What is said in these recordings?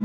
အ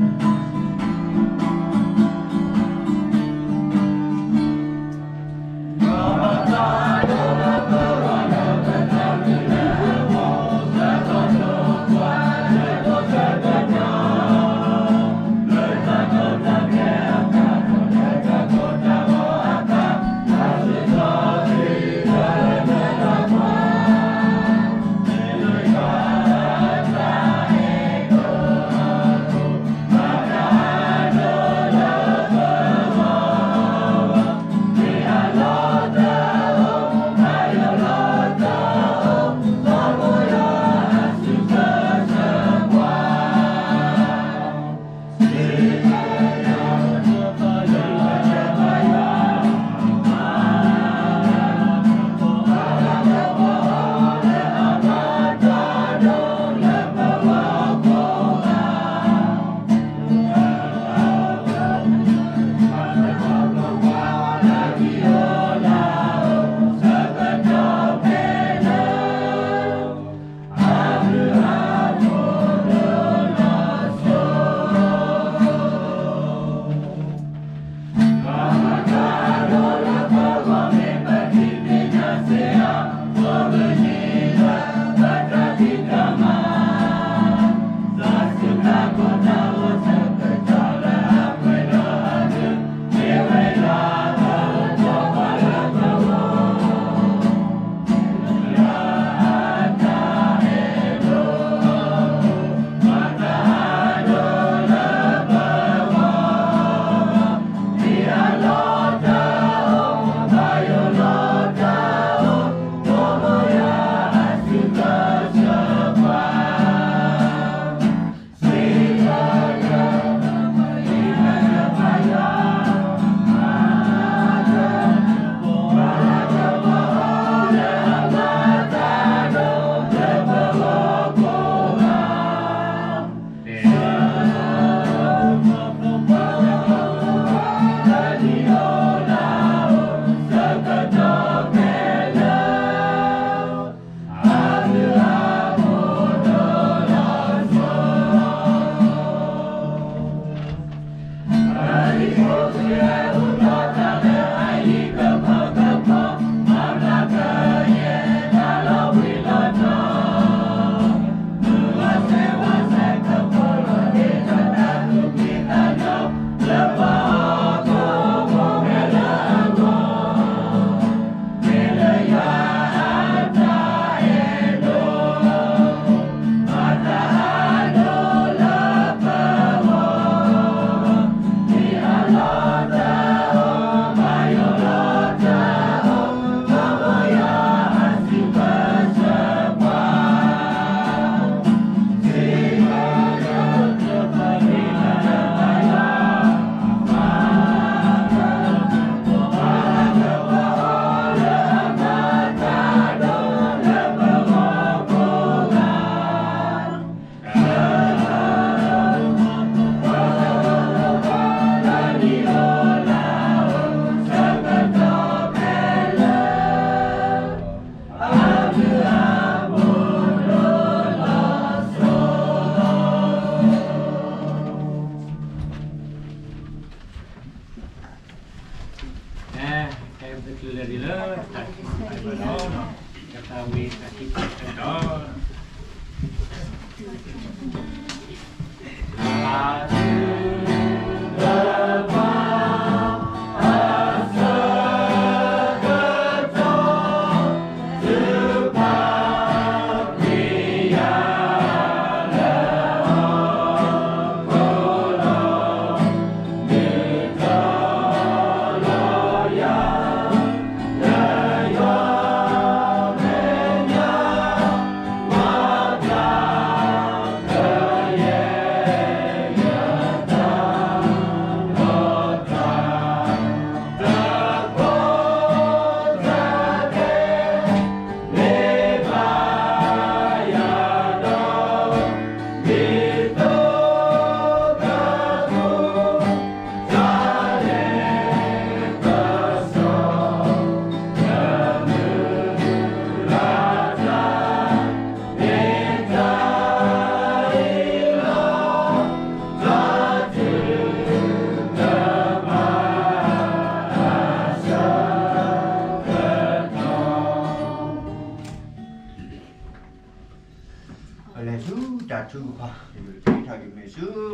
ဲ ပကလဲၤဒ်လၢတၢ်ခံးတၢ်ဘၣ်ဒီး ကသးဝံၣ်တၢ်ခံးတၢ်ဘၣ်ဒီး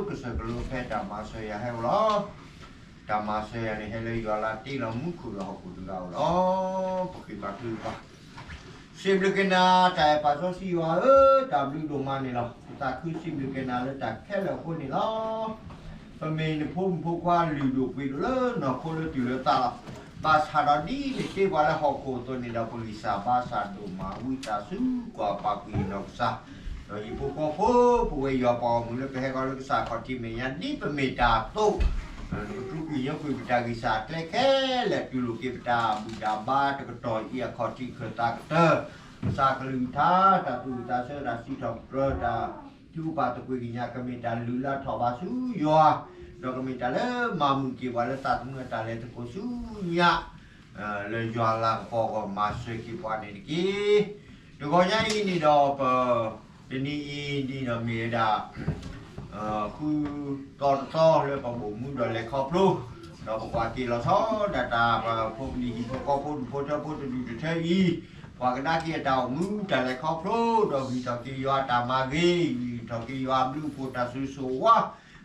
ကစၢၢ်ကလိဖဲတၢ်မၤစၢၤယၤဟဲအိၣ်လီၤ. တၢ်မၤစၢၤယၤန့ၣ် ဟဲလၢယွၤလၢတ့လီၤမူခိၣ်ဒီးဟီၣ်ခိၣ်တဂၤအိၣ်လီၤ. ပဃ့ဘါထုကဖၣ် စံးဘျုးက့ၤနၤ တၢ်အဲၣ်ပာ်စီဆှံယွၤဧၢ, တၢ်ဘျုးဒိၣ်မးန့ၣ်လီၤ. ပသးခုစံးဘျုးက့ၤနၤလၢတၢ်ခဲလၢာ်အဃိန့ၣ်လီၤ. ပမ့ၢ်နဖိမုၣ်ဖိခွါလုၢ်ဒိၣ်ပှ့ၤဒိၣ်လၢနီၢ်ခိလၢတုၤလၢသးလီၤ. ဘၣ်ဆၣ်ဒီးဒ်နတ့ပှၤလၢဟီၣ်ခိၣ်အသိးန့ၣ်ဒီး ပဂံၢ်စၢ်ဘါစၢ်ဒိၣ်မး ဝံသးစူၤကွၢ်ပာ်ကွံာ်နီၢ်ကစၢ်, ဒီးဟံၣ်ဖိဃီဖိ, ပဝဲယွၤပှၤဂီၢ်မုၢ်လၢပဟဲဃီၤလၢကစၢ်ခီၣ်ထံးမဲာ်ညါ ဒ်ပမ့ၢ်တၢ်အသိး ပတြူကွံာ်ညိကွံာ်ပတၢ်ဂံၢ်စၢ်အကျဲခဲလၢာ် တူၢ်လိာ်က့ၤပတၢ်ဘူၣ်တၢ်ဘါတကတီၢ်အံၤအခီၣ်ထံးခၢၣ်သးကတၢၢ်, ကစၢ်ကလုၢ်ကထါ တၢ်သူၣ်ဝံၣ်သးဆၢ တၢ်စံးထီၣ်ပတြၢၤ တၢ်ထုကဖၣ်သကွ့ၢ်ကညး ကမ့ၢ်တၢ်လုၢ်လၢ်ထီၣ်ဘးဆူယွၤ, ဒီးကမ့ၢ်တၢ်လၢမၤမုာ်က့ၤပှၤလၢသးသမူအတၢ်လဲၤသကိးဆူညါ လၢယွၤလၤကပီၤအဂီၢ် မၤစၢၤက့ၤပှၤန့ၣ်တက့ၢ်. တဂီၤညါအံၤန့ၣ်ဒီး ပ တနံၤအံၤန့ၣ်ဒီးမ့ၢ်ဝဲဒၣ် ဃုသီတသီလၢပဘိၣ်မူဒီးလဲၤခီဖျိ, ဒီးပကွၢ်က့ၤလီၤဆီဒၣ်တၢ် ပဖိပလံၤဟံၣ်ဖိဃီဖိဒူၣ်ဖိထၢဖိတဒူၣ်တထၢအံၤ, ပှၤကဒါက့ၤအတၢ်အိၣ်မူတၢ်လဲၤခီဖျိ, ဒီးဂံၢ်ထီၣ်က့ၤယွၤအတၢ်မၤဂ့ၤ, ဂံၢ်ထီၣ်က့ၤယွၤအဘျုးအဖှိၣ်တၢ်ဆိၣ်ဂ့ၤဆိၣ်ဝါ,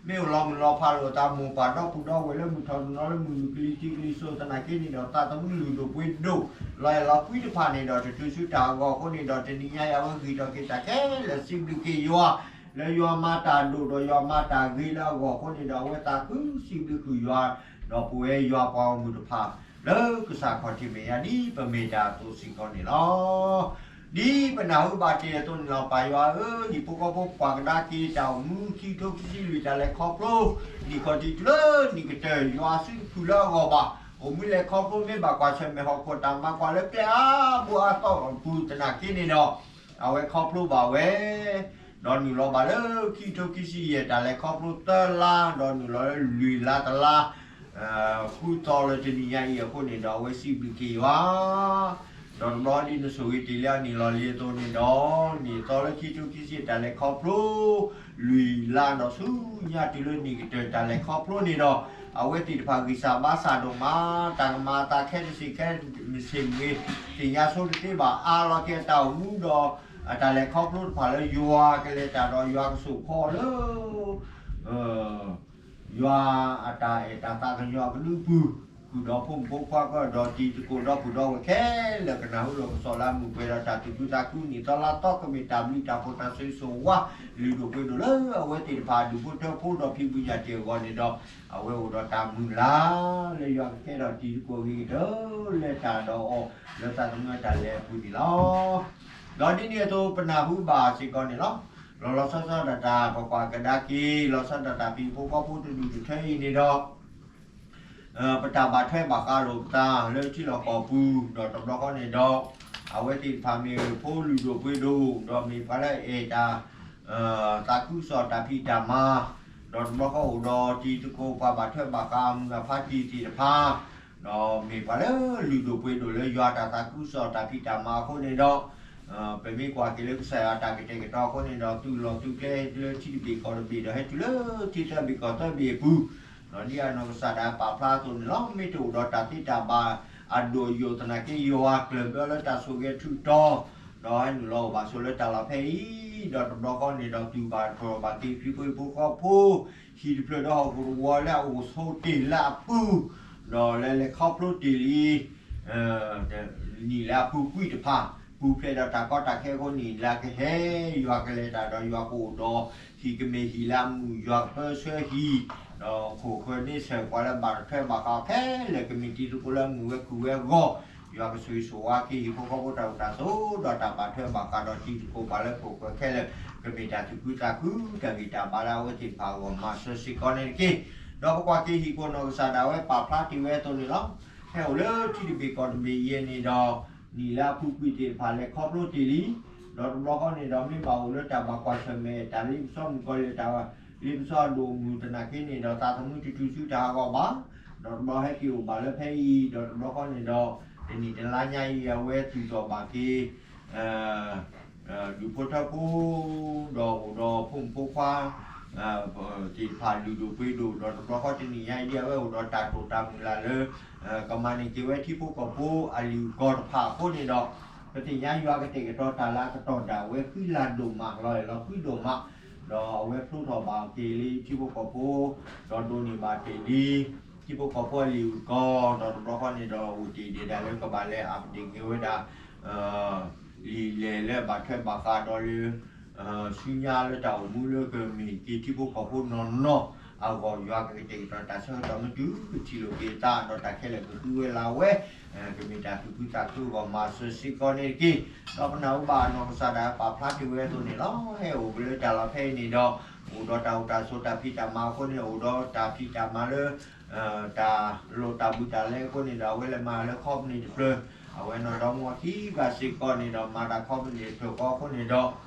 မ့ၢ်အိၣ်လီၤမုၢ်လီၤဖးလိာ်အသး မိၢ်ပၢ်ဒီပုၢ်ဒီဝဲၢ်လၢမုၢ်ထီၣ်တနီၤလၢမုၢ်နုာ်ကလံၤထံးကလံၤစိးသနာ်က့န့ၣ်ဒီး သးသမူလုၢ်ဒိၣ်ပှ့ၤဒိၣ် လီၤအဲၣ်လီၤကွံတဖၣ်န့ၣ်ဒီး တတုၤဆူတၢ်အဂီၢ်အဃိန့ၣ်ဒီး တနံၤညါအံၤအဝဲဂံၢ်ထီၣ်က့ၤတၢ်ခဲလၢာ် စံးဘျုးက့ၤယွၤ လၢယွၤမၤတၢ်ဒိၣ်ဒီးယွၤမၤတၢ်ဂ့ၤလၢအဂီၢ်အဃိန့ၣ်ဒီး အဝဲသးခုစံးဘျုးဃုာ်ယွၤ, ဒီးပဝဲယွၤပှၤဂီၢ်မုၢ်တဖၣ် လၢကစၢ်ခီၣ်ထံးမဲာ်ညါဒ်ပမ့ၢ်တၢ်အသိးစ့ၢ်ကီးန့ၣ်လီၤ. ဒ်ပနၢ်ဟူဘၣ်တ့ၢ်အသိးန့ၣ်လီၤ. ပၢ်ယွၤဧၢ, ဟံၣ်ဖိဃီဖိပှၤကဒါက့ၤတၢ်အိၣ်မူ ခံကထိခံဆံလွံၢ်တၢ်လဲၤခီဖျိ, နံၣ်ခီၣ်ထံးတုၤလၢနံၣ်ကတၢၢ် ယွၤစုတဖုၣ်လၢအဂီၢ်ဘၣ်, အိၣ်မူလဲၤခီဖျိမ့ၢ်ဘၣ်ကွၢ်ဆၢၣ်မဲာ်ဟီၣ်ခိၣ်တၢ်မၤကွၢ်လၢကျဲအါဘိအါသီအပူၤသနာ်က့န့ၣ်ဒီး အဝဲခီဖျိဘၣ်ဝဲ ဒီးနုာ်လီၤဘၣ်လၢခံကထိခံဆံယဲၢ် တၢ်လဲၤခီဖျိသၢလါ, ဒီးနုာ်လီၤလၢလွံၢ်လါတလါ ဃုသီလၢတနံၤညါအံၤအဃိန့ၣ်ဒီး အဝဲစံးဘျုးက့ၤယွၤ, ဒီးတဘျီဒ်နဆိၣ်ဂ့ၤတ့ၢ်လံအီၤန့ၣ်လီၤလံအသိးန့ၣ်ဒီး နံၣ်သီလၢခံကထိခံဆံတၢ်လဲၤခီဖျိ လွံၢ်လါဒီးဆူညါတုၤလၢနံၣ်ကတၢၢ်တၢ်လဲၤခီဖျိန့ၣ်ဒီး အဝဲသ့ၣ်တဖၣ်ဂံၢ်စၢ်ဘါစၢ်ဒိၣ်မး, တၢ်ကမၤအသးခဲတဆံးခဲတဆံးမ့ၢ်ဂ့ၤ, သ့ၣ်ညါဆိတသ့ဘၣ် အါလီၤက့ၤအတၢ်အိၣ်မူဒီး အတၢ်လဲၤခီဖျိတဖၣ်လၢယွၤကလဲၤတၢ်ဒီးယွၤကစိာ်ခီလၢ ယွၤအတၢ်အဲၣ်တၢ်သးကညီၤအကဒုပူၤ, ဃုာ်ဒီးဖိမုၣ်ဖိခွါကဒီးတံၤသကိးဒီပုၢ်ဒီဝဲၢ်ခဲလၢာ် ကနၢ်ဟူလီၤကစီၣ်လၢအမုာ်ပှဲၤဒီးတၢ်သူၣ်ခုသးခု နံၣ်သီလါသီကမ့ၢ်တၢ်ဘျုးတၢ်ဖှိၣ်တၢ်ဆိၣ်ဂ့ၤဆိၣ်ဝါ လုၢ်ဒိၣ်ပှ့ၤဒိၣ်လၢအဝဲသ့ၣ်တဖၣ်အဒူၣ်ဖိထၢဖိဒီးဖံးဘုညၣ်တ့ၢ်အဂီၢ်န့ၣ်ဒီး အဝဲအိၣ်ဒီးတၢ်မုၢ်လၢ် လၢယွၤကကဲထီၣ်တံၤသကိးအဂ့ၤကတၢၢ်လၢတၢ်ဒီးအီၤ လၢသးသမူအတၢ်လဲၤအပူၤန့ၣ်လီၤ. ဒီးဒ်န့ၣ်အသိးပနၢ်ဟူဘၣ်စ့ၢ်ကီးန့ၣ်လီၤ. လီၤလီၤဆီဆီဒၣ်တၢ် ပကွၢ်ကဒါက့ၤ လီၤဆီဒၣ်တၢ် ပဟံၣ်ဖိဃီဖိတဒူၣ်တထၢအံၤန့ၣ်ဒီး ပတၢ်ဘၣ်ထွဲဘၣ်ဃးလိာ်ပသးလၢထံလီၢ်ကီၢ်ပူၤ ဒီးတဘျီဃီန့ၣ်ဒီး အဝဲသ့ၣ်တဖၣ်မ့ၢ်ဖိလုၢ်ဒိၣ်ပှ့ၤဒိၣ် ဒီးမ့ၢ်ပှၤလၢအအဲၣ်တၢ် သးခုကစီၣ်တၢ်ဖံးတၢ်မၤ ဒီးတဘျီဃီအိၣ်ဒီးတံၤသကိးပှၤဘၣ်ထွဲဘၣ်ဃးအမုၢ်အဖါတံၢ်သ့ၣ်တဖၣ် ဒီးမ့ၢ်ပှၤလၢလုၢ်ဒိၣ်ပှ့ၤဒိၣ်လၢယွၤတၢ်သးခုကစီၣ်တၢ်ဖံးတၢ်မၤအဃိန့ၣ်ဒီး ပမ့ၢ်ကွၢ်က့ၤလၢကစၢ်ယွၤတၢ်ကတဲာ်ကတီၤအဃိန့ၣ်ဒီး သူၣ်လီၤသူၣ်ကျဲလၢထံတဘ့ၣ်ကီၢ်တဘ့ၣ်ဒီးဟဲတုၤလၢထံသၢဘ့ၣ်ကီၢ်သၢဘ့ၣ်အပူၤ, ဒီးဒ်အနီၢ်ကစၢ်ဒၣ်ပာ်ဖျါအသိးန့ၣ်လီၤ. မ့ၢ်တအိၣ်ဒီးတၢ်သ့တၢ်ဘၣ်အဒိၣ်အယိာ်သနာ်က့ ယွၤကျၢၢ်ဘၢလၢတၢ်ဆိၣ်ဂ့ၤထူးတီၤ ဒီးဟဲနုာ်လီၤအိၣ်ဘၣ်ဆိးလၢတၢ်လီၢ်ဖဲအံၤ, ဒီးတဘျီဃီန့ၣ်ဒီး တူၢ်ဘၣ်တြီၢ်ဘၣ်က့ၤ ဖံဖိဟံၣ်ဖိဃီဖိ ဟံၣ်တဖျၢၣ်ဒီးဟီၣ်ခိၣ်တဝီလၢအအိၣ်ဆိးတ့ၢ်လၢအပူၤ, ဒီးလဲၤလဲၤခီဖျိတ့ၢ်လံ နံၣ်လၢအပူၤကွံာ်တဖၣ် ပူၤဖျဲးဒီးတၢ်ကီတၢ်ခဲအဃိန့ၣ် လၢအကဟဲ ယွၤကလဲၤတၢ်ဒီးယွၤကအိၣ်ဒီး ဟံၣ်ကမ့ၢ်ဟံၣ်လၢအမုာ် ယွၤကပၢဆှၢဟံၣ်, ဒီးခိၣ်ဃၢၤန့ဆၢၣ်ပှၤလၢဘၣ်ထွဲဘၣ်ဃးခဲလၢာ် ကမ့ၢ်တံၤသကိးလၢအမုာ်ဝဲခုၣ်ဝဲအဂီၢ်, ယွၤကဆိၣ်ဂ့ၤဆိၣ်ဝါက့ၤဟံၣ်ဖိဃီဖိတၢ်အိၣ်တၢ်ဆိး ဒီးတၢ်ဘၣ်ထွဲဘၣ်ဃးဒီးတံၤသကိးပှၤလၢခိၣ်ဃၢၤခဲလၢာ် ကမ့ၢ်တၢ်သူၣ်ခုသးခု တၢ်ဂံၢ်တၢ်ဘါလၢအဝဲသ့ၣ်တဖၣ်အဂီၢ် မၤစၢၤစ့ၢ်ကီးန့ၣ်တက့ၢ်. ဒီးပကွၢ်က့ၤဟံၣ်ခိၣ်နီၢ်ကစၢ်ဒၣ်ဝဲပာ်ဖျါတ့ၢ်ဝဲအသိးန့ၣ်လီၤ. ဟဲအိၣ်လၢထံတဘ့ၣ်ကီၢ်တဘ့ၣ်အံၤန့ၣ်ဒီး နံၣ်လၢအပူၤကွံာ်သ့ၣ်တဖၣ်လဲၤခီဖျိတ့ၢ်လံ, ဒီးတဘျီဃီန့ၣ်ဒီး မ့ၢ်ဘၣ်အိၣ်လၢတၢ်ဘၣ်ကွၢ်ဆၢၣ်မဲာ် တၢ်လ့ပစီမုၣ်ကီၤလၢ တၢ်လ့ပစီအဒိၣ်အမုၢ်သနာ်က့န့ၣ်ဒီး သးသမူတတုၤဆူတၢ်ဟးဂီၤဘၣ်, ဒီးတဘျီဟဲက့ၤအိၣ်ဘၣ်လၢဖဲအံၤ, ဒီးတဘျီဃီန့ၣ်ဒီး တနံၣ်တလါညါအံၤ အဝဲသူၣ်ထီၣ်ဘၣ်က့ၤ ဒူၣ်ဖိထၢဖိ ဒီးအိၣ်ဒီးဖိမုၣ်ဖိခွါ သ့ၣ်တဖၣ်လုၢ်ဒိၣ်ပှ့ၤဒိၣ် ဒီးတဘျီဃီတနံၣ်ညါအံၤ ဒ်အဝဲအိၣ်ဒီးတၢ်တိာ်တၢ်မုၢ်လၢ်လၢ ကမၤန့ၢ်က့ၤဝဲထံဖိကီၢ်ဖိအလံာ်အုၣ်ကီၤတဖၣ်အဃိန့ၣ်ဒီး ပသ့ၣ်ညါယွၤကတဲာ်ကတီၤတၢ်လၢအကတီၢ်ဒၣ်ဝဲ ဃံလၤဒိၣ်မး လီၤအဲၣ်လီၤကွံဒိၣ်မး, ဒီးအဝဲဖျိထီၣ်ဘၣ်က့ၤလံထံဖိကီၢ်ဖိ, ဒီးဒိးန့ၢ်ဘၣ်တ့ၢ်လံ ထံဖိကီၢ်ဖိအလံာ်အုၣ်ကီၤ, ဒီးတဘျီဃီန့ၣ်ဒီး အိၣ်တ့ၢ်ဒံးဒၣ်လၢကဘၣ်လဲၤ update က့ၤဝဲဒၣ် လံာ်လဲၢ်လၢဘၣ်ထွဲဘၣ်ဃးဒီးလၢ ဆူညါလၢတၢ်အိၣ်မူလၢကမ့ၢ်က့ၤထံဖိကီၢ်ဖိနီၢ်နီၢ်အဂီၢ် ယွၤကကတဲာ်ကတီၤတၢ်ဆၢကတီၢ်မ့ၢ်တုၤကထံၣ်လိာ်က့ၤသး ဒီးတၢ်ခဲလၢာ်ကဃုဝဲလၢဝဲ ကမ့ၢ်တၢ်သူၣ်ခုသးခုအဂီၢ်မၤစၢၤစ့ၢ်ကီးန့ၣ်တက့ၢ်. ဒီးပနၢ်ဟူဘၣ်အနီၢ်ကစၢ်ဒၣ်ပာ်ဖျါတ့ၢ်ဝဲအသိးန့ၣ်လီၤ. ဟဲအိၣ်က့ၤလၢတၢ်လီၢ်ဖဲအံၤန့ၣ်ဒီး အိၣ်ဒီးတၢ်အိၣ်တၢ်ဆိးတၢ်ဖံးတၢ်မၤအဃိန့ၣ် အိၣ်ဒီးတၢ်ဖံးတၢ်မၤလၢ တၢ်လိၣ်တၢ်ဘူးတၢ်လဲအဃိန့ၣ်ဒီး အဝဲလဲၤမၤလၢ company တဖျၢၣ်, အဝဲနီၢ်ဒီမါခံဂၤစ့ၢ်ကီးန့ၣ်ဒီး မၤတၢ် company တဖျၢၣ်ဃီအဃိန့ၣ်ဒီး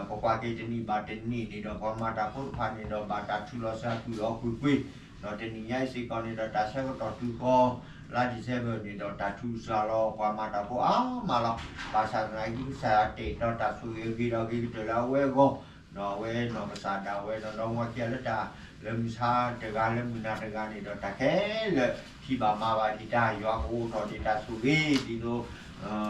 ပကွၢ်က့ၤတနံၣ်ဘၣ်တနံၣ်န့ၣ်ဒီး ပှၤမၤတၢ်ဖိတဖၣ်န့ၣ်ဒီး ဘၣ်တၢ်ထုးလီၤစှၤကွံာ်အီၤကွ့ၢ်ကွ့ၢ်, ဒီးတနံၣ်ညါအံၤစ့ၢ်ကီးန့ၣ်ဒီး တၢ်ဆၢကတီၢ်တုၤဃီ လါ December န့ၣ်ဒီး တၢ်ထုးစှၤလီၤပှၤမၤတၢ်ဖိအါမးလီၤ. ဘၣ်ဆၣ်သနာ်က့ ကစၢ်ယွၤတဲာ်ကတီၤတၢ်ဆိၣ်ဂ့ၤအဂ့ၤဒီးအဂ့ၤကတၢၢ်လၢအဝဲအဂီၢ်, ဒီးအဝဲနီၢ်ကစၢ်ဒၣ်ဝဲနီၢ်ဒီမါခံဂၤလၢတၢ်လၢမုၢ်ဆါတဂၤလၢမုၢ်နၤတဂၤန့ၣ်ဒီး တၢ်ခဲလၢာ်ထံၣ်ဘၣ်မၤဘၣ်ဒံးတၢ် ယွၤကအိးထီၣ်ဒံးတၢ်ဆိၣ်ဂ့ၤ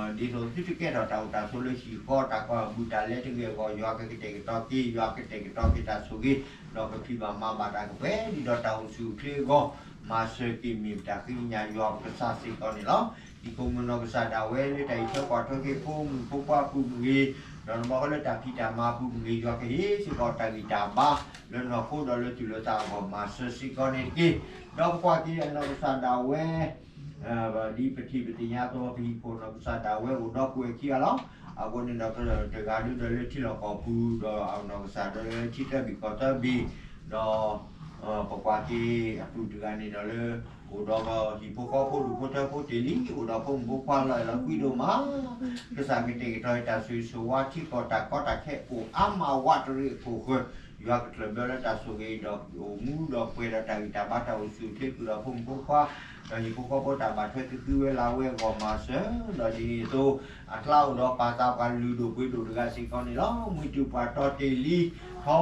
ဒ်သိး ဒ်သိးသုတကဲထီၣ်တၢ်အိၣ်တၢ်ဆိးလၢဟံၣ်ဃီ တၢ်ကီၢ်ဘူးတၢ်လဲတဂ့ၤအဂီၢ် ယွၤကကတဲာ်ကတီၤက့ၤ ယွၤကတဲာ်ကတီၤက့ၤတၢ်ဆိၣ်ဂ့ၤ ဒီးကထံၣ်ဘၣ်မၤဘၣ်တၢ်ကပှဲၤဒ်ဒီးတၢ်အိၣ်ဆူၣ်အိၣ်ချ့အဂီၢ် မၤစၢၤက့ၤမ့ၢ်ပတၢ်ဃ့ကညးယွၤပကစၢ်စ့ၢ်ကီးန့ၣ်လီၤ. ဟံၣ်ခိၣ်မုၣ်နီၢ်ကစၢ်ဒၣ်ဝဲလၢတၢ်အံးထွဲကွၢ်ထွဲက့ၤဖိမုၣ်ဖိခွါအပူၤမ့ၢ်ဂ့ၤ, ဒီးတဘျီဃီလၢတၢ်ဖံးတၢ်မၤအပူၤမ့ၢ်ဂ့ၤ ယွၤကဟ့ၣ်စ့ၢ်ကီးတၢ်ဂံၢ်တၢ်ဘါ လၢနီၢ်ခိဒီးလၢတုၤလၢသးအဂီၢ် မၤစၢၤစ့ၢ်ကီးန့ၣ်တက့ၢ်. ဒီးပကွၢ်က့ၤအနီၢ်ကစၢ်ဒၣ်ဝဲ ဒ်ပထံၣ်ပသ့ၣ်ညါအသိး ပဟံၣ်ခိၣ်နီၢ်ကစၢ်ဒၣ်ဝဲအိၣ်ဒီပုၢ်ဝဲၢ်ခံဂၤလီၤ. အဃိန့ၣ်ဒီး တဂၤဒုဒီးလၢထံလီၢ်ကီၢ်ပူၤ ဒီးအနီၢ်ကစၢ်ဒၣ်ဝဲလၢထံသၢဘ့ၣ်ကီၢ်သၢဘ့ၣ်, ဒီး ပကွၢ်က့ၤအပူၤတဂၤန့ၣ်ဒီးလၢ အိၣ်ဒီးဟံၣ်ဖိဃီဖိဒူၣ်ဖိထၢဖိတ့ၢ်လံ, အိၣ်ဒီးဖိမုၣ်ဖိခွါလီၤအဲၣ်လီၤကွံဒိၣ်မး, ကစၢ်ကတဲာ်ကတီၤတၢ်ဆိၣ်ဂ့ၤဆိၣ်ဝါ ထံကီၢ်တၢ်ကီတၢ်ခဲအိၣ်အါမးဝးတရံးအခိၣ်ဃၢၤ, ယွၤကကျၢၢ်ဘၢလၢတၢ်ဆိၣ်ဂ့ၤဒီးအိၣ်မူဒီးပှဲၤဒီးတၢ်ဂံၢ်တၢ်ဘါတၢ်အိၣ်ဆူၣ်အိၣ်ချ့ဃုာ်ဒီးဖိမုၣ်ဖိခွါ, ဒီးဟံၣ်ဖိဃီဖိတၢ်ဘၣ်ထွဲက့ၤဃုဝဲလၢအဝဲအဂီၢ်မၤစၢၤ, ဒီးဒ်န့ၣ်အသိး အကျါအိၣ်ဒီးပၢ်သးပှၢ်လုၢ်ဒိၣ်ပှ့ၤဒိၣ်တဂၤစ့ၢ်ကီးန့ၣ်လီၤ. မှံတူၢ်ပှၢ်တီတ့ၢ်လံ, ထီ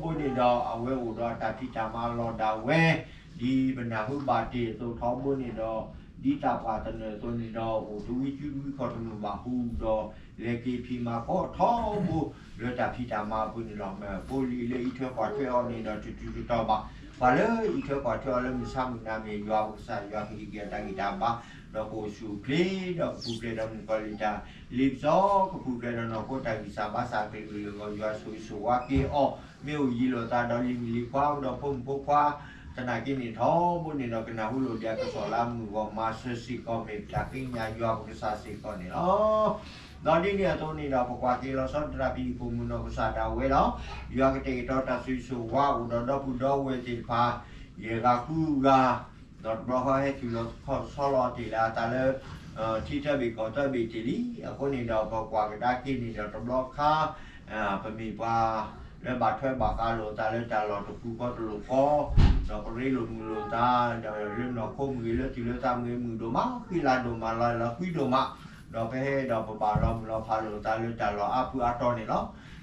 ဘိန့ၣ်ဒီး အဝဲအိၣ်ဒီးတၢ်ဖံးတၢ်မၤလီၢ်ဒၣ်ဝဲ ဒ်ပနၢ်ဟူဘၣ်တ့ၢ်အသိးထီဘိန့ၣ်ဒီး ဒ်တၢ်ပှၢ်သနၢၣ်အသိးန့ၣ်ဒီး အိၣ်တဝံကၠူတဝံခီၣ်တမုာ်ဘၣ်ဟူဒီး လဲၤက့ၤဖံးမၤကိးထီဘိ လၢတၢ်ဖံးတၢ်မၤအပူၤန့ၣ်လီၤ. ဖိလံၤလၢအံးထွဲကွၢ်ထွဲအီၤန့ၣ်ဒီး တတုၤတတီၤဘၣ်, ပှၤလၢအံးထွဲကွၢ်ထွဲအီၤလၢမုၢ်ဆါမုၢ်နၤမ့ၢ်ယွၤပကစၢ် ယွၤကဟ့ၣ်က့ၤအတၢ်ဂံၢ်တၢ်ဘါ, ဒီးကအိၣ်ဆူၣ်အိၣ်ချ့ ဒီးကပူၤဖျဲးဒီးမုၣ်ကီၤလံၤတၢ်လ့ပစီ, ကပူၤဖျဲးဒီးနီၢ်ခိတၢ်ဂံၢ်စၢ်ဘါစၢ်အကလုာ်ကလုာ်အဂီၢ် ယွၤဆိၣ်ဂ့ၤဆိၣ်ဝါက့ၤအီၤ, မ့ၢ်အိၣ်ယံၤလိာ်သးဒီးလံၤမုၣ်လံၤခွါဒီးဖိမုၣ်ဖိခွါ သနာ်က့န့ၣ်ထီဘိန့ၣ်ဒီး ကနၢ်ဟူလိာ်ဒံးအကစီၣ်လၢအမုာ်အဂီၢ် မၤစၢၤစ့ၢ်ကီး မ့ၢ်ပတၢ်ဃ့ကညးယွၤပကစၢ်စ့ၢ်ကီးန့ၣ်လီၤ. ဒီးဒ်န့ၣ်အသိးန့ၣ်ဒီး ပကွၢ်က့ၤလီၤဆီဒၣ်တၢ် ပဟံၣ်ခိၣ်မုၣ်နီၢ်ကစၢ်ဒၣ်ဝဲလီၤ. ယွၤကတဲာ်ကတီၤတၢ်ဆိၣ်ဂ့ၤဆိၣ်ဝါအိၣ်ဒီးဒီပုၢ်ဒီဝဲၢ်သ့ၣ်တဖၣ် ယဲၢ်ဂၤဃုဂၤ, ဒီးတဘျီဃီဟဲတုၤလီၤခီၣ်ဆီလီၤတ့ၢ်လၢအသးလၢ ထံသၢဘ့ၣ်ကီၢ်သၢဘ့ၣ်တ့ၢ်လံ. အဃိန့ၣ်ဒီး ပကွၢ်ကဒါက့ၤန့ၣ်ဒီး တဘျီခါ ပမ့ၢ်ပှၤလၢဘၣ်ထွဲဘၣ်ဃးလိာ်သးလၢတၢ်လီၢ်တပူၤဃီတလိၣ်ဃီ, ဒီးပရ့လိာ်မုာ်လိာ်သး ဒီးလၢနီၢ်ခိမ့ၢ်ဂ့ၤ လၢတုၤလၢသးမ့ၢ်ဂ့ၤ မုာ်ဒိၣ်မး ဃံလၤဒိၣ်မး လီၤအဲၣ်လီၤကွံဒိၣ်မး, ဒီးပဟဲဒီးပဘၣ်လီၤမုၢ်လီၤဖးလိာ်သးလၢတၢ်လီၢ်အါဖုအါတီၤန့ၣ်လီၤ.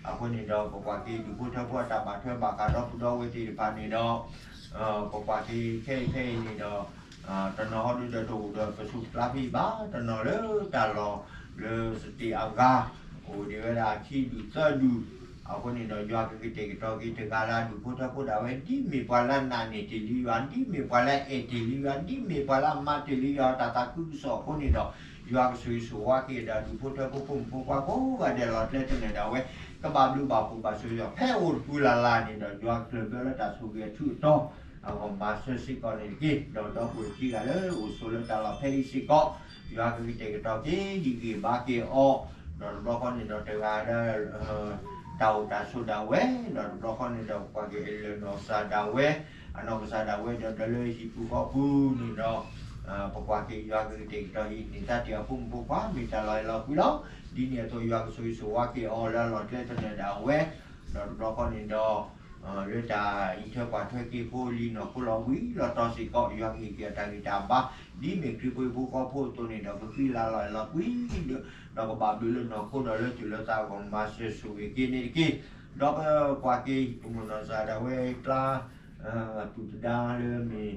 အဃိန့ၣ်ဒီး ပကွၢ်က့ၤဒူၣ်ဖိထၢဖိအတၢ်ဘၣ်ထွဲဘၣ်ဃးဒီပုၢ်ဒီဝဲၢ်သ့ၣ်တဖၣ်န့ၣ်ဒီး ပကွၢ်က့ၤခဲအံၤခဲအံၤန့ၣ်ဒီး တနီၤဟီဒုဒီးတအိၣ်ဒီးပဆူၣ်ပကျါဖဲအံၤဘၣ်, တနီၤလၢတၢ်လီၢ် လၢ state အဂၤ အိၣ်ဒံးဝဲဒၣ်ခံဒူၣ်သၢဒူၣ်, အဃိန့ၣ်ဒီး ယွၤကကတဲာ်ကတီၤက့ၤတဂၤလၢ် ဒူၣ်ဖိထၢဖိဒၣ်ဝဲ ဒ်မ့ၢ်ပှၤလၢနာ်န့ၢ်တ့ၢ်လံယွၤ, ဒ်မ့ၢ်ပှၤလၢအဲၣ်တ့ၢ်လံယွၤ, ဒ်မ့ၢ်ပှၤလၢမၤတ့ၢ်လံယွၤ တၢ်သးခုကစီၣ်အဃိန့ၣ်ဒီး ယွၤကဆိၣ်ဂ့ၤဆိၣ်ဝါက့ၤဒီး ဒူၣ်ဖိထၢဖိဖိမုၣ်ဖိခွါကိးဂၤဒဲးလီၤ ကျဲတနၢၤဒၣ်ဝဲ ကဘၣ်ဘျုးဘၣ်ဖှိၣ်ဘၣ်ဆိၣ်ဂ့ၤ ဖဲအိၣ်တပူၤလၢ်လၢ်န့ၣ်ဒီး ယွၤကကျၢၢ်ဘၢလၢတၢ်ဆိၣ်ဂ့ၤအထူးအတီၤ အဂီၢ်မၤစၢၤစ့ၢ်ကီးန့ၣ်တက့ၢ်. ဒီးဒီပုၢ်ဝဲၢ်ခံဂၤလၢအိၣ်ဆိးလၢတၢ်လီၢ်ဖဲအံၤစ့ၢ်ကီး ယွၤကကတဲာ်ကတီၤက့ၤ ဟံးဂံၢ်ဘါက့ၤအီၤ, ဒီးတဘျီဃီန့ၣ်ဒီးတဂၤဒီး တၢ်အိၣ်တၢ်ဆိးဒၣ်ဝဲ, ဒီးတဘျီဃီန့ၣ်ဒီး ပကွၢ်က့ၤအလၢနီၢ်ကစၢ်ဒၣ်ဝဲ, အနီၢ်ကစၢ်ဒၣ်ဝဲဒီး ဒီးလၢဟံၣ်ပူၤဃီပူၤန့ၣ်ဒီး ပကွၢ်က့ၤယွၤကကတဲာ်ကတီၤဟံးန့ၢ်သါတ့ၢ်အဖိမုၣ်ဖိခွါ မ့ၢ်တၢ်လီၤအဲၣ်လီၤကွံလီၤ. ဒ်န့ၣ်အသိး ယွၤကဆိၣ်ဂ့ၤဆိၣ်ဝါက့ၤအီၤလၢအလီၢ်ကျဲတနၢၤဒၣ်ဝဲ, ဒီးတဘျီဃီန့ၣ်ဒီး လၢတၢ်အံးထွဲကွၢ်ထွဲက့ၤဖိလံၤနီၢ်ခိလီၤဝံၤလီၤတီၤစ့ၢ်ကီး ယွၤကဟ့ၣ်က့ၤအတၢ်ဂံၢ်တၢ်ဘါ, ဒ်မ့ၢ်ခရံာ်ဖိဟံၣ်ဖိဃီဖိအသိးန့ၣ်ဒီး ကဃံလၤလီၤအဲၣ်လီၤကွံ ဒီးကဘၣ်ဘျုးလၢနီၢ်ခိဒီးလၢတုၤလၢသးအဂီၢ် မၤစၢၤဆိၣ်ဂ့ၤက့ၤန့ၣ်တက့ၢ်. ဒီးပကွၢ်က့ၤ ပမိၢ်နီၢ်စၢ်ဒၣ်ဝဲကျါ ပုၢ်တဒါလၢမ့ၢ်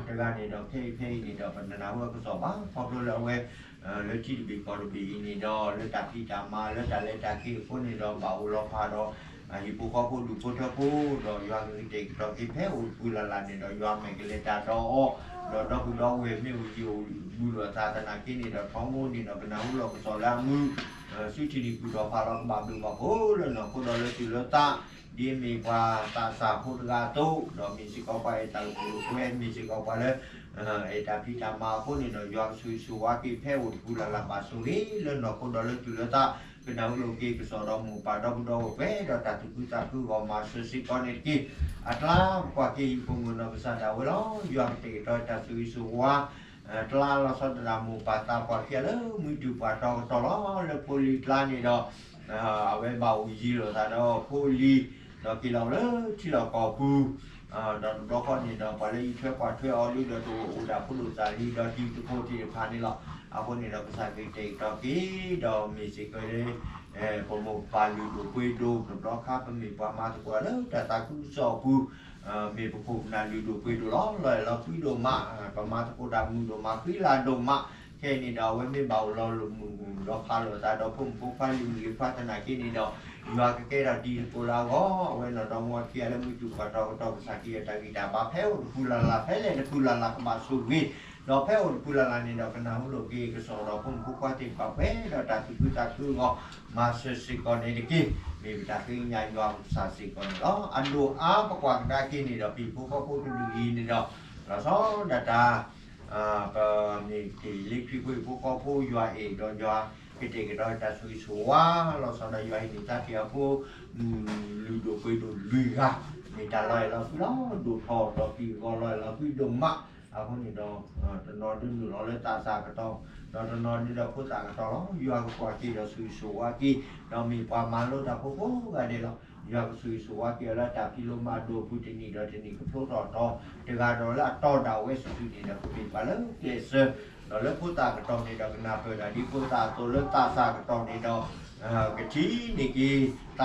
တဂၤန့ၣ်ဒီး ခဲအံၤဖဲအံၤန့ၣ်ဒီး ပတနၢ်ဟူအကစီၣ်ဘၣ်, ခီဖျိလၢအဝဲ လၢထံတဘ့ၣ်ကီၢ်တဘ့ၣ်အံၤန့ၣ်ဒီး လၢတၢ်ဖံးတၢ်မၤလၢတၢ်လဲၤတၢ်က့ၤအဃိန့ၣ်ဒီး ဘၣ်အိၣ်လီၤဖးဒီး ဟံၣ်ဖိဃီဖိဒူၣ်ဖိထၢဖိ ဒီးယွၤကကတဲာ်ကတီၤက့ၤဖဲအိၣ်တပူၤလၢ်လၢ်န့ၣ်ဒီး ယွၤမဲာ်ကလဲၤတၢ်ဒီးအီၤ, ဒီးဒီပုၢ်ဒီဝဲၢ်မ့ၢ်အိၣ်ယံၤအိၣ်ဘူးလိာ်အသးသနာ်က့န့ၣ်ဒီး ထီဘိန့ၣ်ဒီး ကနၢ်ဟူလီၤကစီၣ်လၢအမုာ် ဆူထံနံၤပူၤထီၣ်ဖးလီၤကဘၣ်ဘျုးဘၣ်ဖှိၣ်လၢနီၢ်ခိဒီးလၢတုၤလၢသး, ဒ်အမ့ၢ်ပှၤသးစၢ်ဖိတဂၤအသိး, ဒီးမ့ၢ်စ့ၢ်ကီးပှၤအဲၣ်တၢ်လၢပှဲၤ, မ့ၢ်စ့ၢ်ကီးပှၤလၢ အဲၣ်တၢ်ဖံးတၢ်မၤအဃိန့ၣ်ဒီး ယွၤကဆိၣ်ဂ့ၤဆိၣ်ဝါက့ၤဖဲအိၣ်တပူၤလၢ်လၢ်ဘၣ်ဆိၣ်ဂ့ၤလၢနီၢ်ခိဒီးလၢတုၤလၢသး, ကနၢ်ဟူလိာ်က့ၤကစီၣ်ဒီးမိၢ်ပၢ်ဒီပုၢ်ဒီဝဲၢ် ပှဲၤဒီးတၢ်သူၣ်ခုသးခုဂီၢ်မၤစၢၤစ့ၢ်ကီးန့ၣ်တက့ၢ်. အကျါပကွၢ်က့ၤဟံၣ်ဖိမုၣ်နီၢ်ကစၢ်ဒၣ်ဝဲလီၤ. ယွၤကတဲာ်ကတီၤတၢ်ဆိၣ်ဂ့ၤဆိၣ်ဝါ ကျါလီၤဆီဒၣ်တၢ်မိၢ်ပၢ်သးပှၢ်ခံဂၤလၢမုၢ်တူၢ်ပှၢ်တီၤကတီၢ်လီၤ. လၢဖိလံၤကျါန့ၣ်ဒီး အဝဲဘၣ်အိၣ်ယံၤလိာ်သးဒီးဖိလံၤ, ဒီးက့ၤလီၤလၢထံလီၢ်ကီၢ်ပူၤ, ဒီးတဘျီဃီန့ၣ်ဒီး ပှၤလၢအံးထွဲကွၢ်ထွဲအီၤလံဒီးတအိၣ်အိၣ်ဒၣ်ဖိဒိၣ်သးလံဒီးတံၤသကိးသ့ၣ်တဖၣ်န့ၣ်လီၤ. အဃိန့ၣ်ဒီးကစၢ်ကတဲာ်ကတီၤက့ၤ ဒီးမ့ၢ်စ့ၢ်ကီးလၢ ပမိၢ်ပၢ်လုၢ်ဒိၣ်ပှ့ၤဒိၣ် တဘျီခါပမ့ၢ်ပှၤမၤသကိးလၢတၢ်သးခုကစီၣ်အပူၤ, မ့ၢ်ပခိၣ်ပနၢ်လုၢ်ဒိၣ်ပှ့ၤဒိၣ်လီၤ. လီၤအဲၣ်လီၤကွံဒိၣ်မး, ပမၤသကိးတၢ်မုာ်ဒိၣ်မး ဃံလၤဒိၣ်မး, ခဲအံၤန့ၣ်ဒီး အဝဲမ့ၢ်ဘၣ်အိၣ်လီၤမုၢ်ဒီးဖးလိာ်သးဒီးဖိမုၣ်ဖိခွါလံၤမုၣ်လံၤခွါသနာ်က့န့ၣ်ဒီး ယွၤကကဲထီၣ်တံၤသကိးလၢအဂီၢ်, အဝဲနီၢ်ဒီမါခံဂၤလၢမုၢ်တူၢ်ပှၢ်တီၤကတီၢ် ကစၢ်ကယဲၢ်တၢ်ဂံၢ်တၢ်ဘါဖဲအိၣ်တပူၤလၢ်လၢ် ဖဲလဲၣ်တပူၤလၢ်လၢ်ကဘၣ်ဆိၣ်ဂ့ၤ, ဒီးဖဲအိၣ်တပူၤလၢ်လၢ်န့ၣ်ဒီး ကနၢ်ဟူလိာ်က့ၤကစီၣ်ဒီးဖိမုၣ်ဖိခွါသ့ၣ်တဖၣ်ပှဲၤဒီးတၢ်သူၣ်ခုသးခုအဂီၢ် မၤစၢၤစ့ၢ်ကီးန့ၣ်တက့ၢ်. မ့ၢ်ပတၢ်ဃ့ကညးယွၤပကစၢ်စ့ၢ်ကီးန့ၣ်လီၤ. အဒိၣ်အါပကွၢ်ကဒါက့ၤန့ၣ်ဒီး ပဟံၣ်ဖိဃီဖိတဒူၣ်အံၤန့ၣ်ဒီး လီၤဆီဒၣ်တၢ် ပမ့ၢ်က့ၤလၢခရံာ်ဖိဟံၣ်ဖိဃီဖိယွၤအဲၣ်ဒီးယွၤ ကတဲာ်ကတီၤတၢ်ဆိၣ်ဂ့ၤဆိၣ်ဝါ လီၤဆီဒၣ်ယွၤဟံးန့ၢ်သါတ့ၢ်အဖိ မုၢ်လုၢ်ဒိၣ်ပှ့ၤဒိၣ်လွံၢ်ဂၤ, မ့ၢ်တၢ်လီၤအဲၣ်လီၤကွံလီၤ. ဒိၣ်ထီၣ်ဒီးပံၤဂီၤလီၤအဲၣ် လီၤကွံဒိၣ်မး, အဃိန့ၣ်ဒီး တနီၤဒုးနုာ်လီၤလၢသးစၢ်ကတီၢ်, ဒီးတနီၤဒုးဒီးဖိသၣ်ကတီၢ်လီၤ. ယွၤကကွၢ်က့ၤဒီးဆိၣ်ဂ့ၤဆိၣ်ဝါက့ၤ, ဒီးမ့ၢ်ပှၤမၤလိတၢ်ဖိကိးဂၤဒဲးလီၤ. ယွၤကဆိၣ်ဂ့ၤဆိၣ်ဝါက့ၤအီၤလၢတၢ်ဖံးလိမၤဒိးအပူၤတနံၣ်ဒီးတနံၣ်ကဖျိထီၣ်တီၤ, တဂၤဒီးလၢအတီဒၣ်ဝဲစုာ်စုာ်န့ၣ်ဒီး ကမ့ၢ်ပှၤလၢကျဲးစၢး, ဒီးလၢဖိသၣ်ကတီၢ်န့ၣ်ဒီး ကနၢ်ပၢၢ်ဒၣ်ဒ်ဖိသၣ်အသိးလၢသးစၢ်ကတီၢ်န့ၣ်ဒီး ကထံၣ်န့ၢ်က့ၤ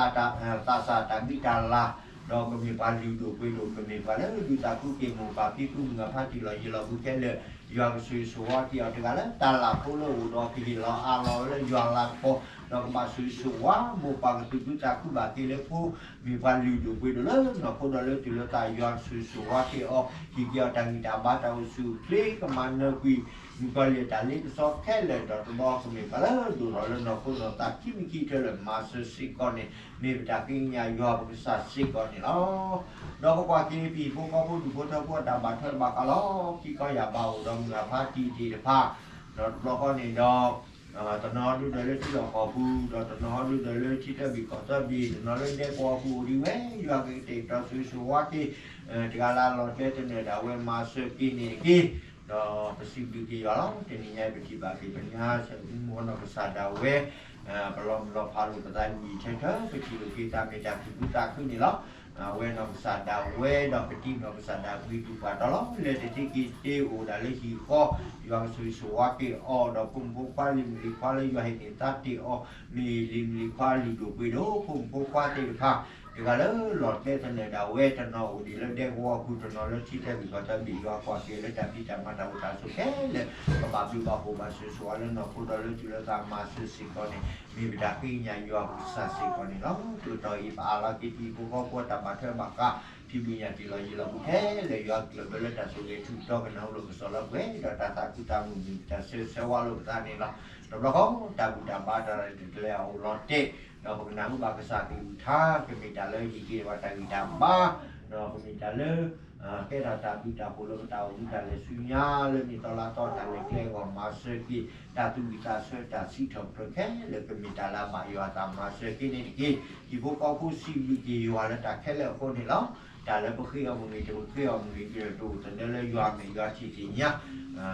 သးစၢ်တၢ်မံတၢ်လၤ, ဒီးကမ့ၢ်ပှၤလုၢ်ဒိၣ်ပှ့ၤဒိၣ် ကမ့ၢ်ပှၤလၢဒုးသးခုက့ၤမိၢ်ပၢ်ဖံဖုမုၢ်ဂၤဖါတံၢ်လီၤယံၤလီၤဘူးခဲလၢာ်, ယွၤကဆိၣ်ဂ့ၤဆိၣ်ဝါက့ၤအီၤတဂၤလၢတၢ်လၢ်ဖိလၢအိၣ်ဒီးကဟ့ၣ်လီၤအးလီၤလၢယွၤလၤကပီၤ, ဒီးကဘၣ်ဆိၣ်ဂ့ၤဆိၣ်ဝါ မိၢ်ပၢ်ကသူၣ်ခုသးခုဘၣ်က့ၤလၢဖိ, မ့ၢ်ပှၤလုၢ်ဒိၣ်ပှ့ၤဒိၣ်လၢနီၢ်ခိဒီးလၢတုၤလၢသး ယွၤကဆိၣ်ဂ့ၤဆိၣ်ဝါက့ၤအီၤ, ဟံးက့ၤအီၤတၢ်ဂံၢ်တၢ်ဘါတၢ်အိၣ်ဆူၣ်အိၣ်ချ့ ကမၤနၢၤကွံာ် မုၣ်ကီၤလံၢ်အတၢ်လ့ပစီခဲလၢာ် ဒီးတဘျီကမ့ၢ်ပှၤလၢဒိၣ်ထီၣ်လၢနီၢ်ခိနီၢ်သးခံမံၤခံကတၢၢ်လၢမၤစၢၤစ့ၢ်ကီးန့ၣ် မ့ၢ်ပတၢ်ဃ့ကညးယွၤပကစၢ်စ့ၢ်ကီးန့ၣ်လီၤ. ဒီးပကွၢ်က့ၤပဟံၣ်ဖိဃီဖိဒူၣ်ဖိထၢဖိအတၢ်ဘၣ်ထွဲဘၣ်ဃးလီၤ. ခံခီယၢ်ဘးအိၣ်ဒီးမုၢ်ဂၤဖါတံၢ်သ့ၣ်တဖၣ်, ဒီးတဘျီဃီန့ၣ်ဒီး တနီၤဒုးဒီးလၢထံလီၢ်ကီၢ်ပူၤ, ဒီးတနီၤဒုးဒီးလၢထံသၢဘ့ၣ်ကီၢ်သၢဘ့ၣ်, တနီၤလၢဒဲကဝီၤပူၤအိၣ်ဒံးဝဲ, ယွၤကကတဲာ်ကတီၤဆိၣ်ဂ့ၤဆိၣ်ဝါက့ၤ တဂၤလၢ်လီၤတဲာ်သနၢၣ်ဒၣ်ဝဲမၤစၢၤက့ၤန့ၣ်တက့ၢ်. ဒီးပစံးဘျုးက့ၤယွၤလီၤ. တနံၤညါပထံၣ်ဘၣ်က့ၤပညါ ဆၢမုၢ်နီၢ်ကစၢ်ဒၣ်ဝဲ ပလီၤမုၢ်လီၤဖးလိာ်ပသးယံာ်ထၢထၢ ပထံၣ်လိာ်က့ၤသးမ့ၢ်တၢ်သူၣ်ခုသးခုန့ၣ်လီၤ. အဝဲနီၢ်ကစၢ်ဒၣ်ဝဲဒီးပတံၤနီၢ်ကစၢ်ဒၣ်ဝဲဒူၣ်ပှၤတီၤလီၤ. လၢတသ့က့ၤတ့အိၣ်ဒၣ်လၢဟံၣ်ဃီ, ယွၤကဆိၣ်ဂ့ၤဆိၣ်ဝါက့ၤအီၤဒီးဖိမုၣ်ဖိခွါလံၤမုၣ်လံၤခွါလၢယွၤဟ့ၣ်န့ၢ်သါတ့ၢ်အီၤ, မ့ၢ်လံၤမုၣ်လံၤခွါလုၢ်ဒိၣ်ပှ့ၤဒိၣ် ဖိမုၣ်ဖိခွါသ့ၣ်တဖၣ် တဂၤလၢလီၤတဲာ်သနၢၣ်ဒၣ်ဝဲ တနီၤအိၣ်ဒံးလၢဒဲကဝီၤပူၤ တနီၤလၢထံသၢဘ့ၣ်ကီၢ်သၢဘ့ၣ် ယွၤကွၢ်က့ၤလၢတၢ်ဖံးတၢ်မၤတၢ်အိၣ်တၢ်ဆိးခဲလၢာ် ကဘၣ်ဘျုးဘၣ်ဖှိၣ်ဘၣ်ဆိၣ်ဂ့ၤဆိၣ်ဝါလၢနီၢ်ခိဒီးလၢတုၤလၢသးမၤစၢၤစ့ၢ်ကီးန့ၣ် မ့ၢ်ပတၢ်ဃ့ကညးယွၤပကစၢ်စ့ၢ်ကီးန့ၣ်လီၤ. တုၤတီၢ်အံၤပအးလီၤက့ၤတံၤဖိဃီဖိအတၢ်ဘၣ်ထွဲဘၣ်ဃး ဖံးဘုၣ်ညၣ်တ့ၢ်လီၤယံၤလီၤဘူးခဲလၢာ် ယွၤကျၢၢ်ဘၢလၢတၢ်ဆိၣ်ဂ့ၤထူးတီၤကနၢ်ဟူလိာ်ကစီၣ်လၢပှဲၤဒီးတၢ်သးခုတၢ်မုာ်မ့ၢ်တၢ်ဆၢဆၢဝါလိာ်ပသးန့ၣ်လီၤ. တဘျီဃီ တၢ်ဘူၣ်တၢ်ဘါတၢ်ရဲၣ်တၢ်ကျဲၤအအိၣ်လီၤတဲာ် ဒီးပကနၢ်ဟူဘၣ်ကစၢ်ကလုၢ်ကထါ ကမ့ၢ်တၢ်လၢဟံးက့ၤပှၤတၢ်ဂံၢ်တၢ်ဘါ ဒီးကမ့ၢ်တၢ်လၢ ကဲထီၣ်တၢ်ဘျုးတၢ်ဖှိၣ်လၢပတၢ်အိၣ်မူတၢ်လဲၤဆူညါ လၢနံၣ်သီလါသီတၢ်လဲၤကျဲအဂီၢ် မၤစၢၤက့ၤ တၢ်သူၣ်ဝံၣ်သးဆၢတၢ်စံးထီၣ်ပတြၢၤခဲလၢာ် ကမ့ၢ်တၢ်လၢအဘၣ်ယွၤအသးမၤစၢၤက့ၤန့ၣ်တက့ၢ်. ဟံၣ်ဖိဃီဖိစံးဘျုးက့ၤယွၤလၢတၢ်ခဲလၢာ်အဃိန့ၣ်လီၤ. တၢ်လၢပဃ့အီၤမ့ၢ်ဂ့ၤ တပဃ့အီၤမ့ၢ်ဂ့ၤ တအိၣ်သဒၢလၢယွၤမဲာ်ယွၤထံၣ်သ့ၣ်ညါ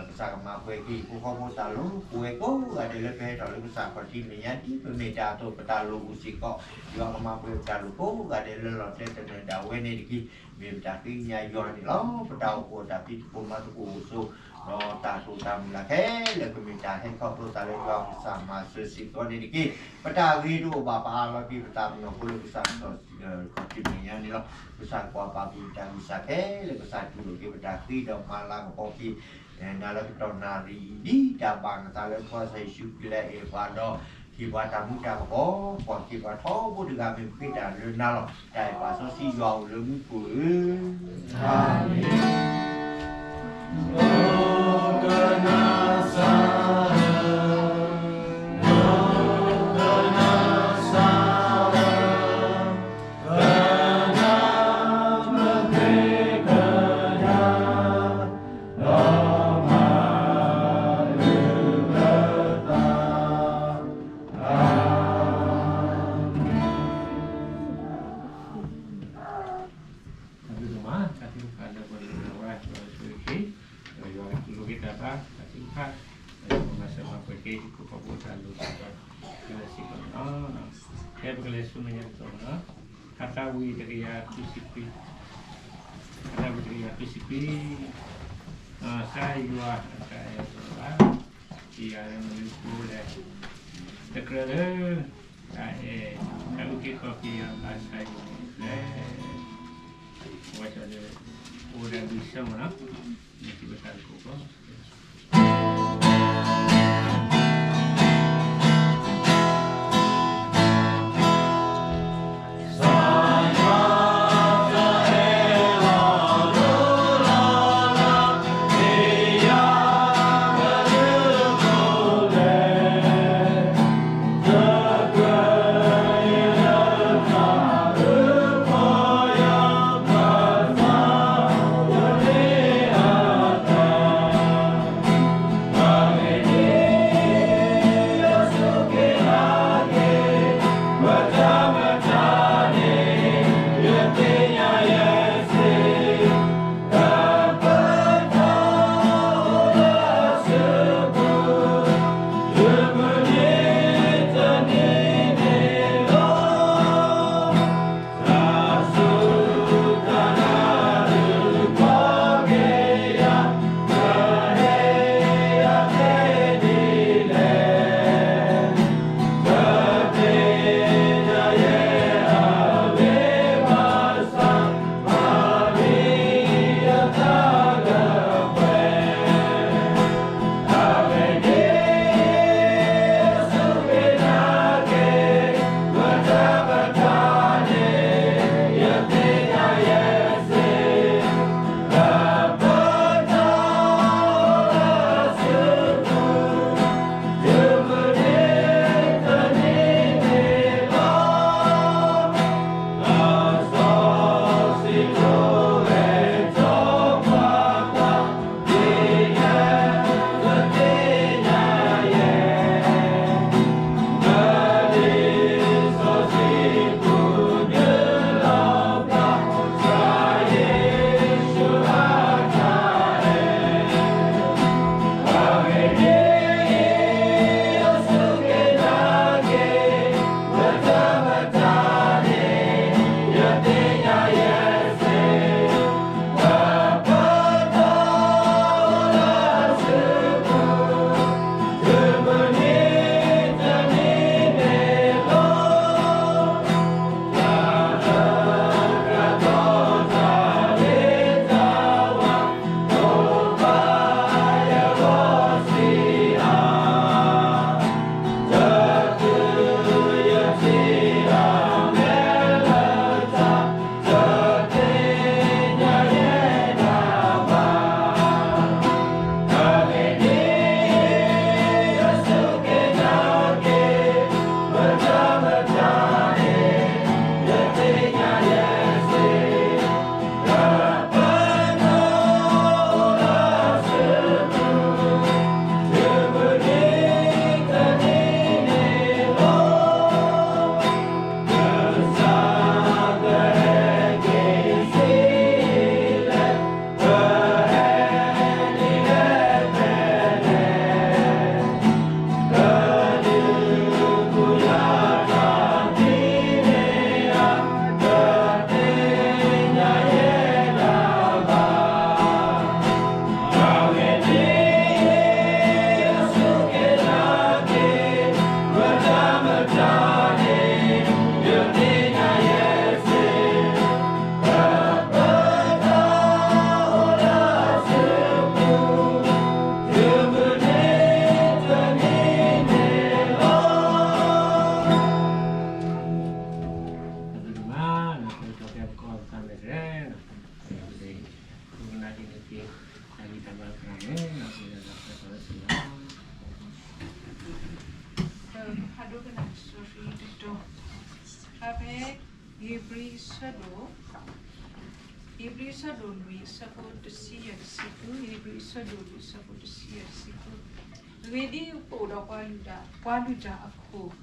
ကစၢ်ကမၤပှဲၤက့ၤဟံၣ်ဖိဃီဖိတၢ်လိၤ ပဝဲကိးဂၤဒဲးလၢပဟဲထီၣ်လၢကစၢ်ခီၣ်ထံးမဲာ်ညါ ဒ်ပမ့ၢ်တၢ်အသိးပတၢ်လိၤပူၤစ့ၢ်ကီး ယွၤကမၤပှဲၤပတၢ်လိၤကိးဂၤဒဲးလၢလီၤတဲာ်သနၢၣ်ဒၣ်ဝဲန့ၣ်တက့ၢ်. မ့ၢ်ပတၢ်ဃ့ကညးယွၤန့ၣ်လီၤ. ပတၢ်အိၣ်ဖှိၣ်တၢ်ဖံးသကိးမၤသကိးအိၣ်ဆိး ဒီးတၢ်တိာ်တၢ်မုၢ်လၢ်ခဲလၢာ် ကမ့ၢ်တၢ်ဟဲခီဖျိသးလၢယွၤကစၢ်မၤစၢၤစ့ၢ်ကီးန့ၣ်တက့ၢ်. ပတၢ်ဂ့ၤတအိၣ်ဘၣ် ပအးလီၤက့ၤပသးပနီၢ်ဖိလၢကစၢ်ကစီၣ်ခီၣ်ထံးမဲာ်ညါန့ၣ်လီၤ. ကစၢ်ကွၢ်ပာ်က့ၤပတၢ်ဂံၢ်စၢ်ခဲလၢာ် ကစၢ်တူၢ်လိာ်က့ၤပတၢ်ဃ့ဒီးမၤလၤကပီၤက့ၤ နၤလၢကတီၢ်နၣ်ရံၣ်အံၤ ဒ်တၢ်ဘၣ်နသးလၢပကစၢ်ယ့ၣ်ၡူးခရံာ်လၢအအဲၣ်ပှၤဒီး ဟ့ၣ်ပှၤတၢ်မူတၢ်ဘှီး, ပှၤဟ့ၣ်ပှၤထီဘိတဂၤမ့ၢ်ပဃ့တၢ်လၢနၤလီၤ. တၢ်အဲၣ်ပာ်စီဆှံယွၤအိၣ်လၢမူခိၣ်ဧၢ. တၢ်ဘျုးဒိၣ်မး, တၢ်ထုကဖၣ်လၢပှၤဒိကနၣ်ဝဲ ယွၤဆိၣ်ဂ့ၤက့ၤ, ဒီးယွၤကလိၣ်က့ၤတၢ်ဘါ တၢ်ထုကဖၣ်, ဒီးယွၤကမၤစၢၤမၤပှဲၤက့ၤ ဟံၣ်ဖိဃီဖိတၢ်လိၣ်တၢ်ဒီး ကလဲၤစ့ၢ်ကီးန့ၣ်လီၤ. ဖဲပကလဲၤဆူမဲာ်ညါတတီၢ်န့ၣ်လီၤ. ထါသးဝံၣ်တကယၤဃုဆံခွံ, ထါသးဝံၣ်တကယၤဃုဆံခွံ, ကစၢ်ယွၤအတၢ်အဲၣ်တအိၣ်ဘၣ်, ယၤလၢမနုၤဃိလဲၣ်, တကြၢးလၢ တၢ်အဲၣ် တၢ်အုၣ်က့ၤခီၣ်က့ၤယွၤဘၣ်ဆၣ်ယွၤန့ၣ်လဲၣ်, အဝဲဒၣ်လၢ အိၣ်ဝဲဒၣ်လွံၢ်ဆၢမ့ၢ်နီၤ, မ့ၢ်စံးဝဲတၢ်ကီးကီး ဖဲဧ့ၤဘြံၤအဆၢဒိၣ်, ဧ့ၤဘြံၤအဆၢဒိၣ်လွံၢ်အဆၢဖိတဆံယဲၢ်တဆံဃု, ဧ့ၤဘြံၤအဆၢဒိၣ်လွံၢ်အဆၢဖိတဆံယဲၢ်တဆံဃု, အဂ့ၢ်ဒ်အံၤ, ပအိၣ်ဒီးပှၤလုၢ်တၢ်, ပှၤလုၢ်တၢ်အခိၣ်